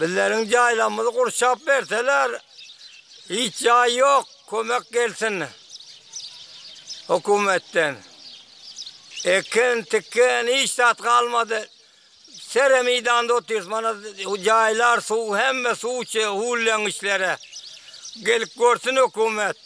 Bizleriň jaýlarymyzy gurşap berseler, hiç jaý ýok, kömek gelsin hökümetden. Ekin, tikin, hiç zat galmady. Sere meýdanda otyrys, mana jaýlar suw, hemme suw içi hulleňiçlere. Gelip görsün hökümet.